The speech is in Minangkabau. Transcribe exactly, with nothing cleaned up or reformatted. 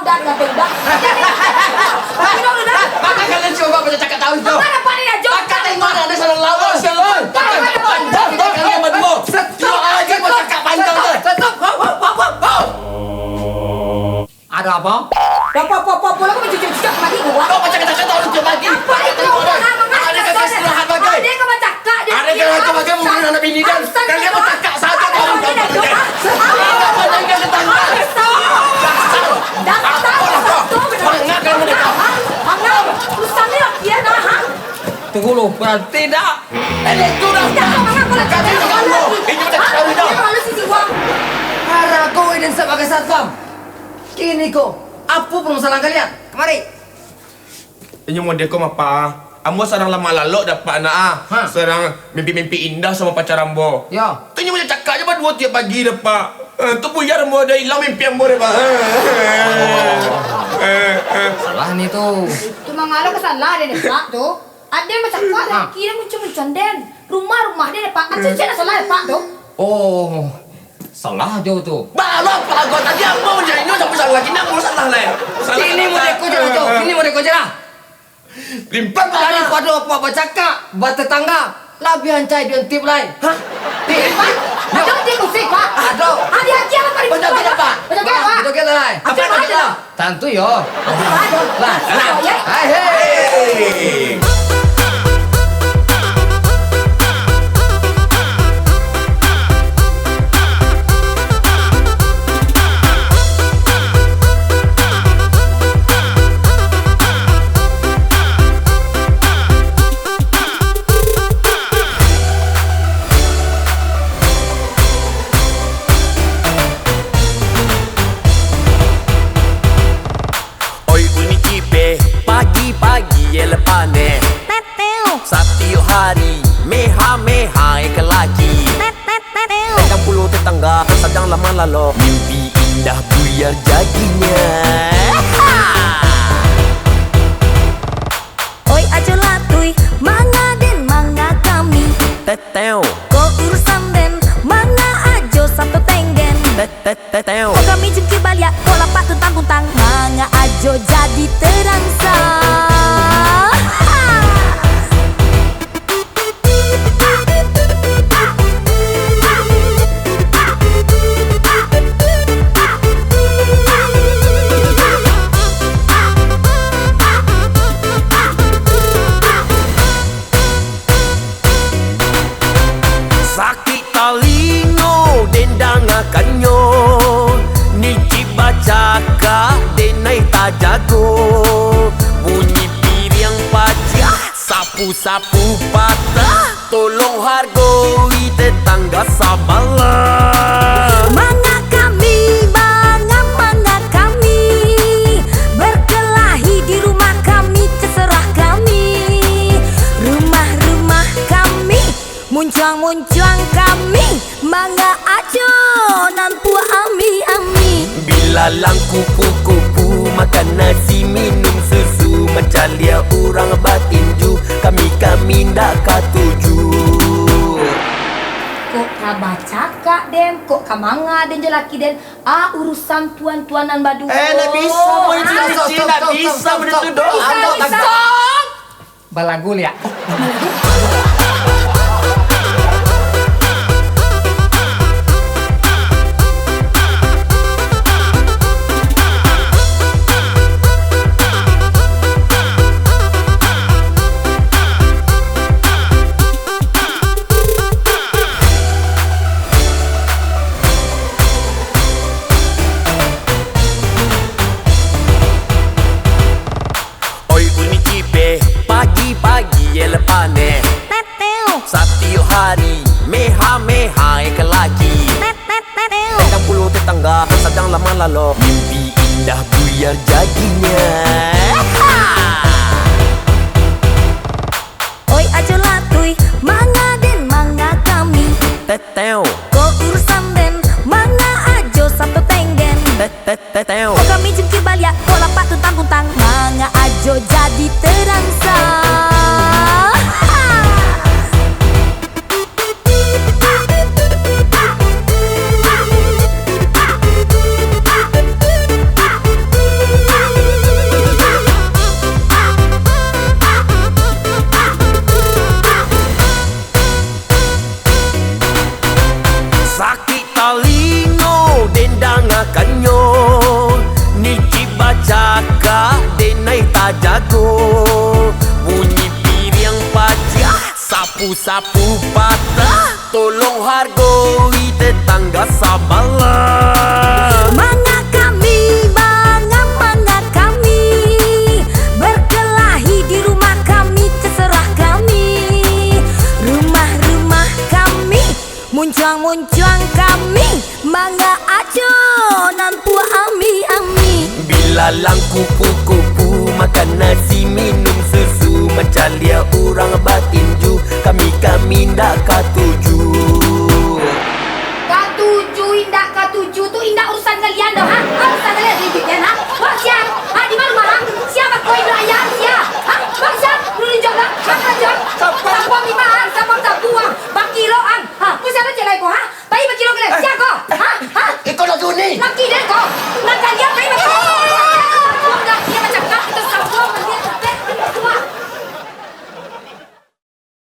Udah, udah, udah. Udah, udah, udah. Mako kalian cubo baco cakak tahu tu. Mako, Pak, ni, Rajo? Mako tengok, ado salah lawan, salah. Mako, Pak, Pak, kalian baduo. Stop, stop, stop, stop. Ado apo? Apo, apo, apo, apo, lah kau bacucak-cucak mati gua. Kau baco cakak tahu tu mati. Apo itu? Mako, mako, ado kau istirahat bagai. Ado kau bacakak, ado kau bacakak, mungkin anak bini dan kalian bacakak sajo. Kau bacakak sajo. Dasar. Dasar. Manga kamu ni. Manga. Usah ni lah, dia dah, ha? Tunggu lu, berhenti dah. Eh, itu dah. Dah, manga kalau cakap lagi. Ini udah cakap dah. Dia malu si Siwang. Harago Eden sabagai satpam. Kini ko, apo permasalahan kalian? Kamari. Inyo mode ko, Mapa. Ambo sadang lamah lalok, Pak, nak, ah. Ha. Sadang mimpi-mimpi indah samo pacar ambo. Yo. Tu inyo macam cakak je baduo tiap pagi, Pak. Eh, tu buyar ambo, ado ilang mimpi ambo, Pak. Eh, eh. Salah ni tu. Tu mangalo ka salah deh, Pak, tu. Aden bacakak, ha, laki den muncuang-muncuang den. Rumah-rumah den, Pak. Aceh-aceh lah salah, Pak, tu. Oh, salah jo tu. Balah, Pak, gua tadi ambo manjainyo sampai salah, kini ambo salah lai. Salah, kini salah. Mode ko je lah tu. Kini mode ko je lah. Limpah, Pak. Daripado Apak bacakak, batetangga, labiah ancai diintip lai. Hah? Intip, Pak? Ado intip musik, Pak? Ado. Ah, di aja apa di Pak? Bajoget, Pak. Bajoget, Pak. Bajoget lai. Apa, apa, bajoget, Pak? Tantu yo. Lah, lah. Hai, hei. Oi bunyi cipeh, pagi-pagi ye le paneh. Satiok hari, meha-meha ye ke laki. Datang pulo tetangga, sadang lamah lalok. Mimpi indah buyar jadinya. Oi Ajo Latui, manga den, manga kami. Teteo. Ko urusan den, manga Ajo sato tenggen. Tet-, tet-, teteo. Ko kami jungkir baliak, ko lapak tuntang-tuntang, manga Ajo jadi terangsa. Sakik talingo den dangakannyo, ni cik bacakak den nai tajago, bunyi piriang pacah, sapu-sapu patah, tolong hargoi tetangga sabalah. Manga kami, manga, manga kami, berkelahi di rumah kami, terserah kami. Rumah-rumah kami, muncuang-muncuang kami, manga Ajo nan puak ami-ami. Bilalang kupu-kupu, makan nasi, minum susu, mancaliak urang batinju, kami-kami ndak katuju. Kok ka bacakak den, kok ka manga den jo laki den, ah, urusan tuan-tuan nan baduo. Eh, ndak bisa, boy, itu. Ah, ndak bisa, ndak bisa, ndak bisa, ndak bisa. Balagu liak. Oi bunyi cipeh, pagi-pagi ye le paneh. Satiok hari, meha-meha ye ke laki. Datang pulo tetangga, sadang lamah lalok. Mimpi indah buyar jadinya. Oi Ajo Latui, manga den, manga kami. Teteo. Ko urusan den, manga Ajo sato tenggen. Tet-, tet-, teteo. Ko kami jungkir baliak, ko lapak tuntang-tuntang, manga Ajo jadi terangsa. Jago, bunyi piriang pacah, sapu-sapu patah. Tolong hargoi tetangga sabalah. Manga kami, manga, manga kami berkelahi di rumah kami, terserah kami. Rumah-rumah kami, muncuang-muncuang kami, manga ajo nan puak ami-ami. Bilalang kupu-kupu, makan nasi, minum susu, mancaliak urang batinju, kami-kami ndak katuju.